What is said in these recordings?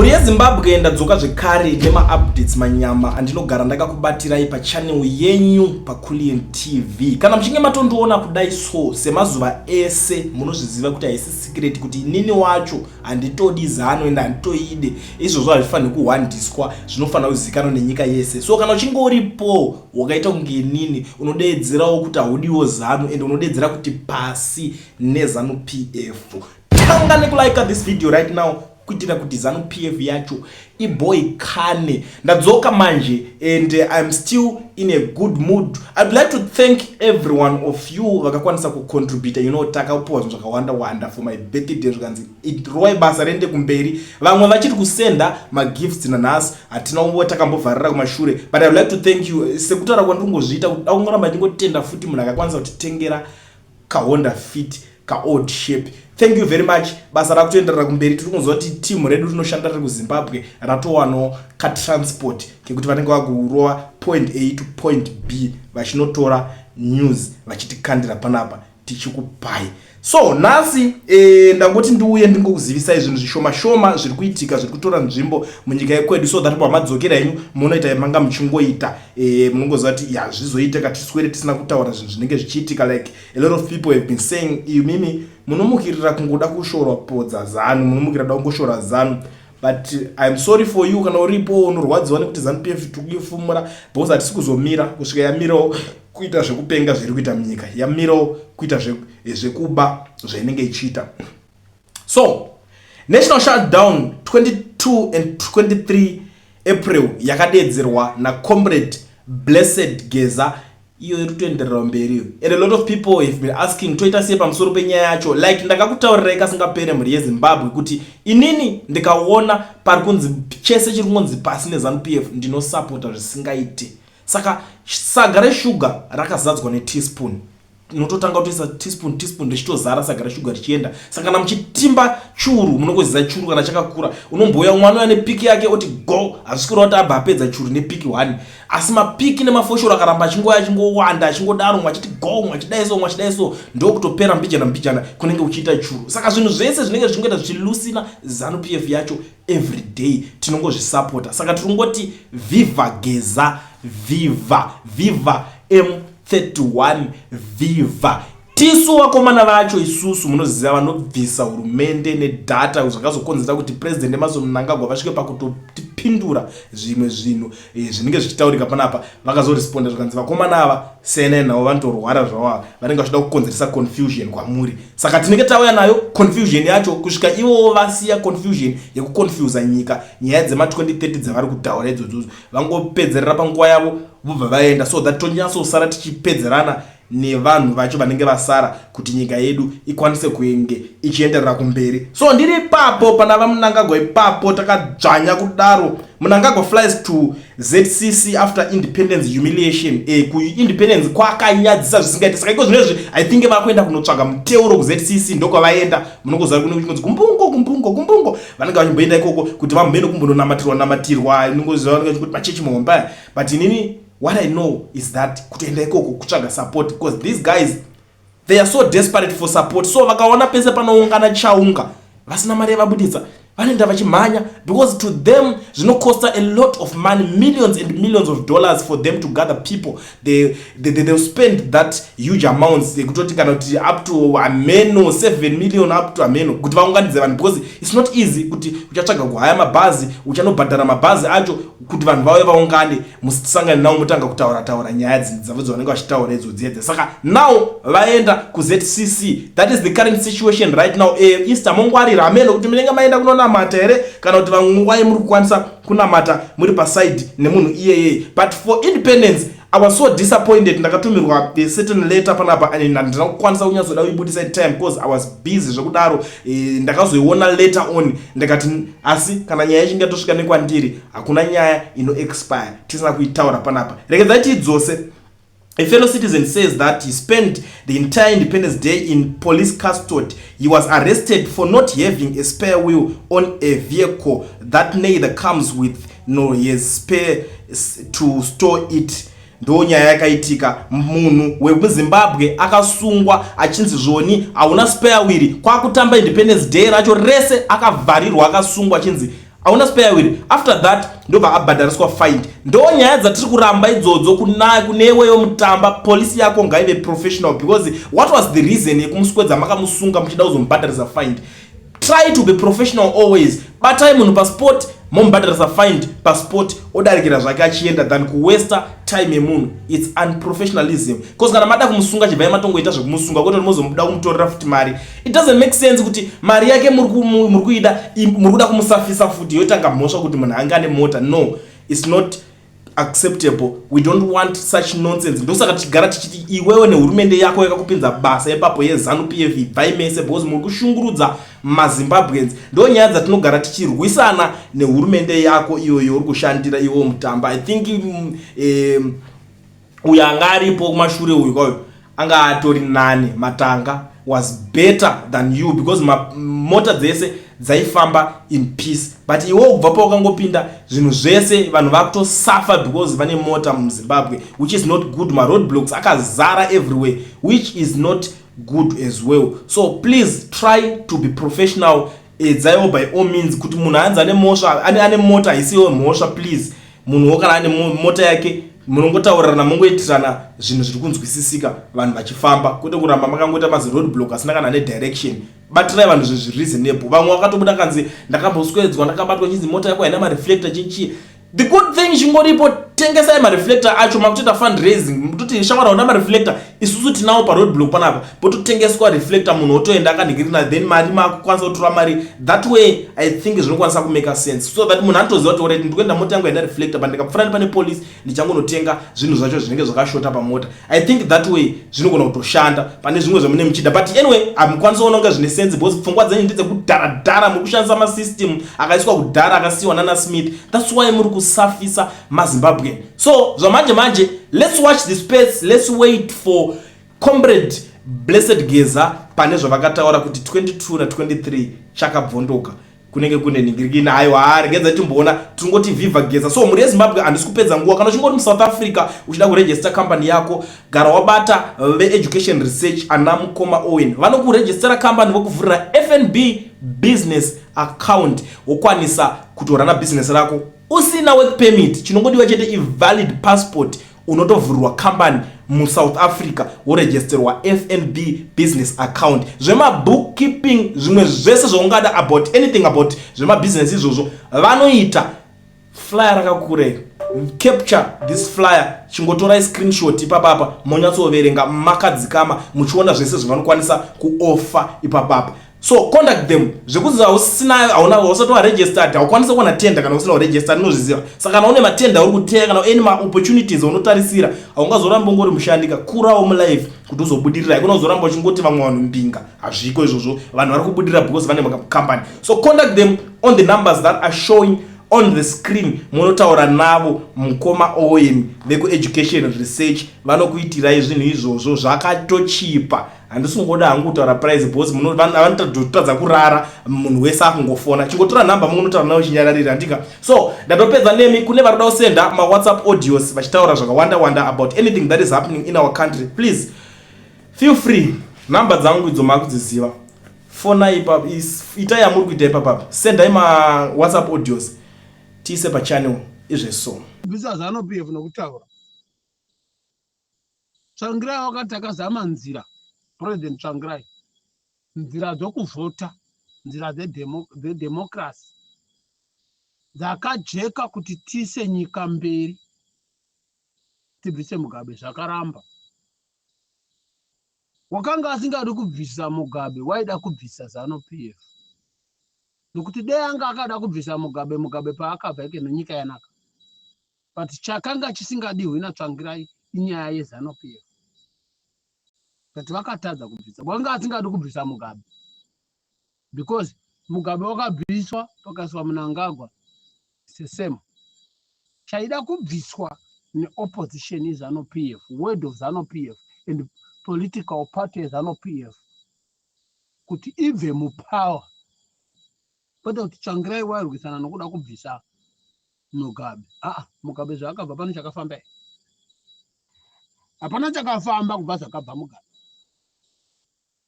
Mhuri yeZimbabwe, ndadzoka zvekare nemaupdates manyama andinogara ndakakubatirai pachannel yenyu paCulian TV. Kana muchinge matondiona kudai so, semazuva ese munozviziva kuti haisi secret kuti inini wacho handitodi Zanu ende handitoide. Izvozvo hazvifaniri kuhwandiswa, zvinofanira kuzivikanwa nenyika yese. So kana uchinge uripo wakaita kunge inini, unodeedzerawo kuti haudiwo Zanu ende unodeedzera kuti pasi neZanu PF. Tanga nekulike this video right now kuitira kuti Zanu PF yacho iboikane. Ndadzoka manje and I'm still in a good mood. I'd like to thank every one of you vakakwanisa kucontributa. Takapuwa zvinhu zvakawanda wanda for my birthday, zvikanzi rowai basa riende kumberi. Vamwe vachiri kusenda magifts nanhasi, hatina kumbo takambovharira kumashure, but I'd like to thank you. Sekutaura kwandiri kuda kungoramba ndingotenda futi munhu akakwanisa kutitengera kaHonda Fit kaold shape. Thank you very much. Basa rakutoenderera kumberi. Tiri kunzwa kuti timu redu rinoshanda riri kuZimbabwe ratowanawo katransport kekuti vanenge vakurova point A to point B vachinotora news, vachitikandira panapa tichikupai. So nhasi ndangoti ndiuye ndingokuzivisai zvinhu zvishoma shoma zviri kuitika, zviri kutora nzvimbo munyika yekwedu, so that pamadzokera henyu munoita manga muchingoita. Munongoziva kuti ya zvizoitika tiswere tisina kutaura zvinhu zvinenge zvichiitika. Like a lot of people have been saying, imimi munomukirira kungoda kushoropodza Zanu, munomukira da kungoshora Zanu, but I'm sorry for you kana uripo unorwadziwa nekuti Zanu PF tikuifumura, because hatisi kuzomira kusvika yamirawo kuita zvekupenga zviri kuita munyika, yamirawo kuita zvekuba zvainenge ichiita. So national shutdown 22 and 23 April yakadedzerwa nacomrade Blessed Geza, iyo iri kutoenderera mberi iyo, and a lot of people have been asking toita sei pamusoro penyaya yacho. Like ndakakutaurirai kasingapere, mhuri yeZimbabwe, kuti inini ndikaona pari kunzi chese chiri kungonzi pasi neZanu PF, ndinosapota zvisingaite. Saka saga reshuga rakazadzwa neteaspoon, unototanga kutoisa teaspoon teaspoon, richitozara saga reshuga richienda. Saka kana muchitimba churu, munongoziva churu kana chakakura, unombouya umwe anouya nepiki yake oti go. Hazvisvikira kuti abva apedza churu nepiki 1, asi mapiki nemafoshoro akaramba achingouya achingowanda achingodaro, umwe achiti go, umwe achidai so, umwe achidai so, ndokutopera mbijana mbijana kunenge kuchiita churu. Saka zvinhu zvese zvinenge zvichingoita zvichilusina Zanu PF yacho every day, tinongozvisapota. Saka tirikungoti viva Geza, viva, viva M31, viva. Tisu vakomana vacho isusu, munoziva, vanobvisa hurumende nedhata, zvakazokonzera kuti President Emmerson Mnangagwa vasvike pakutotipindura zvimwe zvinhu zvinenge zvichitaurika panapa. Vakazoresponda zvikanzi vakomana ava CNN navo vanotorwara zvavo, vanenge vachida kukonzeresa confusion kwamuri. Saka tinenge tauya nayo confusion yacho kusvika ivowo vasiya confusion yekuconfusa nyika. Nyaya dzema2030 dzavari kutaura idzodzodzo, vangopedzerera panguva yavo vobva vaenda, so that tonyatsosara tichipedzerana nevanhu vacho vanenge vasara kuti nyika yedu ikwanise kuenge ichienderera kumberi. So ndiri ipapo pana vaMnangagwa ipapo, takadzvanya kudaro. Mnangagwa flies to ZCC after Independence humiliation. Kuindependence kwakanyadzisa zvisingaiti. Saka iko zvinezvi I think vakuenda kunotsvaga muteuro kuZCC, ndokwavaenda. Munongoziva kune kuchingonzi kumbungo, kumbungo, kumbungo. Vanenge vachimboenda ikoko kuti vamboende kumbononamatirwa namatirwa. Inongoziva vanenge vachikuti machechi mahombe aya, but inini what I know is that kutoenda ikoko kutsvaga support, because these guys, they are so desperate for support. So vakaona pese panoungana chaunga vasina mari yavabuditsa, vanoenda vachimhanya, because to them zvinocosta a lot of money, millions and millions of dollars for them to gather people. They spend that huge amounts ekutoti kana kuti up to ameno 7 million, up to ameno, kuti vaunganidze vanhu, because it's not easy kuti uchatsvaga kuhaya mabhazi, uchanobhadhara mabhazi acho kuti vanhu vauye vaungane, musangane navo, mutanga kutaura taura nyaya dzavo dzavanenge vachitaura idzo dzedze. Saka now vaenda kuZCC. That is the current situation right now. Easter mongwarira ameno kuti munenge maenda kunonamata here, kana kuti vamwe muri kukwanisa kunamata muri paside nemunhu iyeye. But for independence, I was so disappointed. Ndakatumirwa a certain letter panapa and handina kukwanisa kunyatsoda kuibudisa in time because I was busy zvekudaro. Ndakazoiona later on, ndikati asi kana nyaya ichinge yatosvika nekwandiri, hakuna nyaya inoexpire tisina kuitaura panapa. Regedzai tiidzose. A fellow citizen says that he spent the entire Independence Day in police custody. He was arrested for not having a spare wheel on a vehicle that neither comes with nor has spare to store it. Ndo nyaya yakaitika. Munhu wemuZimbabwe akasungwa achinzi zvoni hauna spare wheel, kwakutamba Independence Day racho rese akavharirwa, akasungwa achinzi Hauna spare wheel. After that ndobva abhadhariswa fine. Ndo nyaya dzatiri kuramba idzodzo. Kuna kuneweyo Mutamba, polisi yako ngaive professional, because what was the reason yekumuswedza makamusunga muchida kuzomubhadharisa fine? Try to be professional always. Batai munhu paspot, momubhadharisa fine paspot, odarikira zvake achienda, than kuwaster time yemunhu. It's unprofessionalism, because kana mada kumusunga, chibvai matongoita zvekumusunga, kwete kuti mozomuda kumutorera futi mari. It doesn't make sense kuti mari yake muri kuida, muri kuda kumusafisa futi, yotanga mhosva kuti munhu anga ane mota. No, it's not acceptable. We don't want such nonsense. Ndosaka tichigara tichiti iwewe nehurumende yako yakakupinza basa ipapo yeZANU PF, ibvai mese, because muri kushungurudza maZimbabweans. Ndo nyaya dzatinogara tichirwisana nehurumende yako iyoyo uri kushandira iwewo, Mutamba. I think uyo anga aripo kumashure uyu kwayo anga atori nani. Matanga was better than you, because mota dzese dzaifamba in peace, but iwe kubva paukangopinda, zvinhu zvese, vanhu vakutosafa because vane mota muZimbabwe, which is not good. Maroad blocks akazara everywhere, which is not good as well. So please try to be professional. Edzaiwo by all means kuti munhu anzi ane mhosva, ane mota, haisiwo mhosva. Please, munhuwo kana ane mota yake, munongotaurirana, mongoitirana zvinhu zviri kunzwisisika, vanhu vachifamba, kwete kuramba makangoita maziroad block asina kana nedirection. Batirai vanhu zvezvi reasonable. Vamwe vakatobuda kanzi ndakamboswedzwa, ndakabatwa, chinzi mota yako haina mareflector, chinchii. The good thing chingoripo, tengesai mareflector acho. Makutoita fundraising, toti shamwari, hauna mareflector, isusu tinawo paroad block panapa, pototengeswa reflector, munhu otoenda akanhingirina, then mari makukwanisa kutora mari that way. I think zvinokwanisa kumake sense, so that munhu anotoziva kuti alright, ndikuenda, mota yangu haina reflector, but ndikapfuura pane police, ndichangonotenga zvinhu zvacho zvinenge zvakashota pamota. I think that way zvinogona kutoshanda pane zvimwe zvamune muchida. But anyway, hamukwanisi kuona kunge zvine sense, because pfungwa dzenyu ndedzekudharadhara. Muri kushandisa masystem akaiswa kudhara, akasiyiwa nana Smith. That's why muri kusafisa maZimbabwean. So zvamanje manje, let's watch the space. Let's wait for Comrade Blessed Geza pane zvavakataura kuti 22 na23 chakabvondoka, kunenge kune ningirikini. Aiwa, regedza timboona. Tingoti viva Geza. So mhuri yeZimbabwe, handisi kupedza nguva. Kana uchingori muSouth Africa uchida kuregister company yako, gara wabata veEducation Research, ana mukoma Owen. Vanokuregistera company, vokuvhurira FNB business account, wokwanisa kutorana business rako usina work permit. Chinongodiwa chete ivalid passport, unotovhurirwa company muSouth Africa, woregisterwa FNB business account. Zvemabookkeeping, zvimwe zvese zvaungada about anything about zvemabhizinesi izvozvo, vanoita. Flyer rakakura, capture this flyer, chingotorai screenshot ipapapa, monyatsoverenga makadzikama, muchiona zvese zvavanokwanisa kuoffer ipapapa. So contact them. Zvekuzi hausina, hauna, usati waregistered, haukwanisi kuwana tender kana usina kuregister, ndinozviziva. Saka kana une matender uri kuteya, kana any maopportunities aunotarisira, haungazoramba ungori mushandika. Kurawo mulife kuti uzobudirira. Haikona kuzoramba uchingoti vamwe vanhu mbinga, hazviko izvozvo. Vanhu vari kubudirira because vane macompany. So contact them on the numbers that are showing on the screen, munotaura navo. Mukoma Owen vekuEducation Research vanokuitirai zvinhu izvozvo zvakatochipa. Handisi kungoda hangu kutaura price, because vanotadza kurara, munhu wese akungofona. Chingotora nhamba, mungonotaura navo chinyararira, handika? So ndatopedza nemi. Kune vari kuda kusenda mawhatsapp audios vachitaura zvakawanda wanda about anything that is happening in our country, please feel free. Nhamba dzangu idzo makudziziva. Fonai ipapo, itai yamuri kuita ipapapa, sendai mawhatsapp audios tiise pachannel izveso. Bvisa ZANU PF nokutaura. Tsvangirai wakati takazama nzira, President Tsvangirai, nzira dzokuvhota, nzira dzedemocracy dzakajeka kuti tiise nyika mberi, tibvise Mugabe. Zvakaramba. Wakanga asingadi kubvisa Mugabe, waida kubvisa ZANU PF, nokuti dei anga akada kubvisa Mugabe, Mugabe paakabva ike nenyika yanaka. But chakanga chisingadiwi naTsvangirai inyaya yeZANU PF, but vakatadza kubvisa. Wanga asingadi kubvisa Mugabe because Mugabe wakabviswa, pakaiswa Mnangagwa. Sesame chaida kubviswa neopposition iZANU PF, word of ZANU PF and political party yeZANU PF, kuti ibve mupower, kwete kuti Tsvangirai wairwisana nokuda kubvisa Mugabe. Aa, Mugabe zvaakabva, pano chakafamba here? Hapana chakafamba kubva zvakabva Mugabe.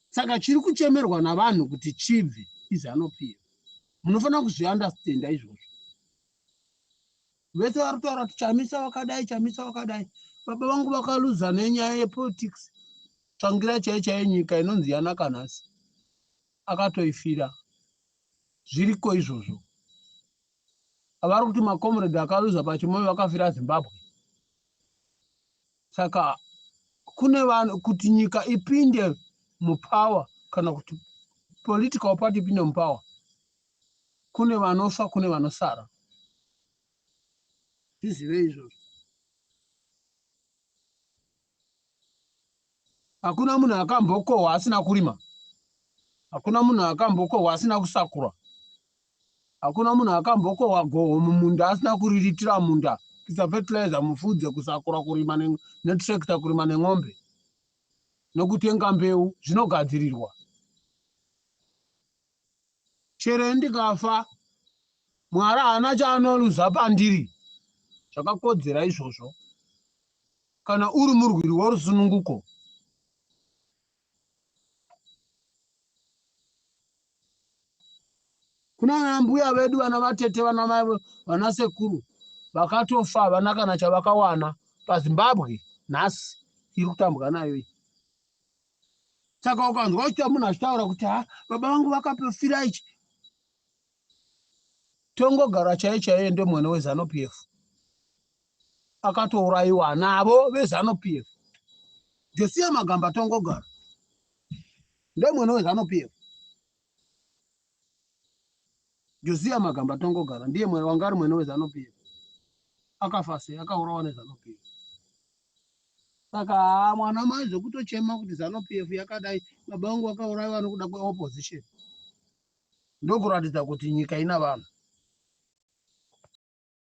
Saka chiri kuchemerwa navanhu kuti chibve iZANU PF. Munofanira kuzviunderstanda izvozvo. Vese vari kutaura kuti Chamisa wakadai, Chamisa wakadai. Baba vangu vakaluza nenyaya yepolitics. Tsvangira chaiyo chaiyo nyika inonzi yanaka nhasi. Akatoifira. Zviriko izvozvo. Vari kuti macomrade akaluza paChimoio vakafira Zimbabwe. Saka kune vanhu kuti nyika ipinde mupower kana kuti political party ipinde mupower kune vanofa kune vanosara. Zvizive izvozvo. Hakuna munhu akambokohwa asina kurima. Hakuna munhu akambokohwa asina kusakura. Hakuna munhu akambokohwa goho mumunda asina kuriritira munda, kuisa fertilizer mufudze, kusakura, kurima netractor, kurima nen'ombe nokutenga mbeu zvinogadzirirwa. Chero ndikafa Mwari haana chaanoluza pandiri. Zvakakodzera izvozvo. Kana uri murwiri worusununguko. Kuna ana mbuya vedu, vana vatete, vana mai, vana sekuru vakatofa havana kana chavakawana paZimbabwe nhasi iri kutambwa nayo iyi. Saka ukanzwa uchita munhu achitaura kuti ha baba vangu vakapefira ichi, tongogara chaiye chaiye ndomwene weZanu PF akatourayiwa navo veZanu PF. Josia Magamba tongogara ndomwene weZanu PF. Josia Magamba tongogara ndiye mwene wanga ari mwene weZanu PF. Akafa sei? Akaurawa neZanu PF. Saka haa mwana mai zvekutochema kuti Zanu PF yakadai, baba vangu vakaurayiwa nokuda kweopposition. Ndokuratidza kuti nyika ina vanhu.